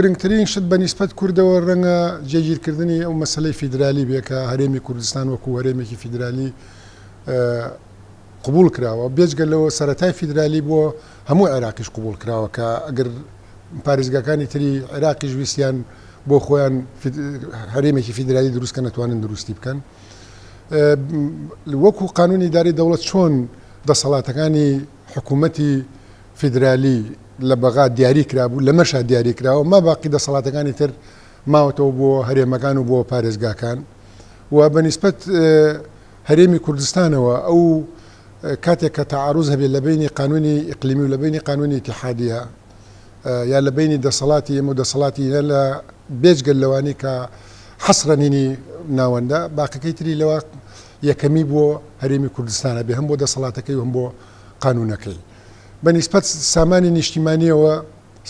گرنگترین شت بە نیسبەت کوردەوە رەنگە جێگیرکردنی ئەو مەسەلەی فیدرالی بێ کە هەرێمی کوردستان وەکوو هەرێمێکی فیدرالی قبوڵ کراوە، بێجگە لەوە سەرەتای فیدرالی بۆ هەموو عێراقیش قبوڵ کراوە کە ئەگەر پارێزگاکانی تری عێراقیش ویستیان بۆ خۆیان هەرێمێکی فیدرالی دروست کەن ئەتوانن دروستی بکەن. وەکوو قانونی ئیدارەی دەوڵەت چۆن دەسەڵاتەکانی حکوومەتی فیدرالی لە بەغا دیاری کرابوو، لەمەشا دیاری کراوە، ما باقی دەسەڵاتەکانی تر ماوەتەوە بۆ هەرێمەکان و بۆ پارێزگاکان و بە نیسبەت هەرێمی کوردستانەوە ئەو کاتێک کە تەعاروز هەبێت لە بەینی قانونی ئیقلیمی و لە بەینی قانونی ئیتیحادیە یا لە بەینی دەسەڵاتی ئێمە و دەسەڵاتی ئینا لە بێجگە لەوانی کە حەسرەنینی ناوەندە باقیەکەی تری لەوە یەکەمی بۆ هەرێمی کوردستانە بێ هەم بۆ دەسەڵاتەکەی و هەم بۆ قانونەکەی. بە نیسبەت سامانی نیشتیمانییەوە،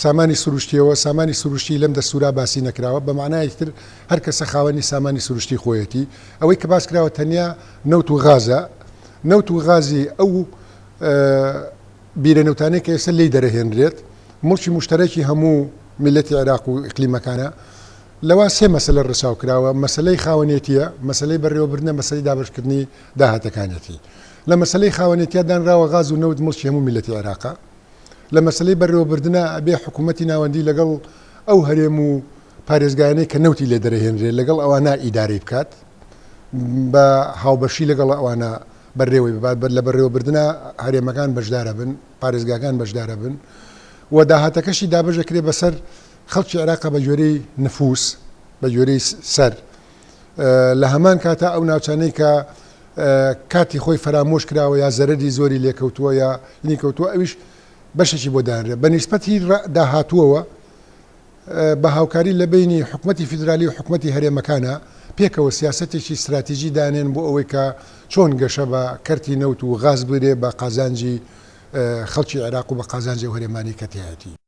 سامانی سروشتییەوە، سامانی سروشتی لەم دەستوورا باسی نەکراوە، بە مەعنایەکی تر هەر کەسە خاوەنی سامانی سروشتی خۆیەتی، ئەوەی کە باس کراوە تەنیا نەوت و غازە، نەوت و غازی ئەو بیرە نەوتانەی کە ئێستا لێی دەرەهێنرێت موڵکی موشتەرەکی هەموو میللەتی عێراق و ئیقلیمەکانە، لەوا سێ مەسەلە ڕەچاو کراوە، مەسەلەی خاوەنێتییە، مەسەلەی بەڕێوەبردنە، مەسەلەی دابەشکردنی داهاتەکانیەتی. لە مەسەلەی خاوەنێتیا دانراوە غاز و نەوت موڵکی هەموو میللەتی عێراقە. لە مەسەلەی بەرێوەبردنا ئەبێ حکوومەتی ناوەندی لەگەڵ ئەو هەرێم و پارێزگایانەی کە نەوتی لێ دەرەهێنرێ لەگەڵ ئەوانە ئیدارەی بکات بە هاوبەشی لەگەڵ ئەوانە بەرێوەی ببات لە بەرێوەبردنا هەرێمەکان بەشدارە بن پارێزگاکان بەشدارە بن و داهاتەکەشی دابەش ئەکرێ بەسەر خەڵکی عێراقا بە گوێرەی نفوس بە گوێرەی سەر لە هەمان کاتا ئەو ناوچانەی کە کاتی خۆی فەرامۆش کراوە یا زەرەری زۆری لێکەوتووە یا ینی کەوتووە ئەویش بەشێکی بۆ دانرێت بە نیسبەتی داهاتووەوە بە هاوکاری لە بینی حکومەتی فیدرالی و حکومەتی هەرێمەکانە پێکەوە سیاسەتێکی ستراتیژی دانێن بۆ ئەوەی کە چۆن گەشە بە کەرتی نەوت و غاز بدرێ بە قازانجی خەڵکی عێراق و بە قازانجی ئەو هەرێمانەی کە تیایەتی.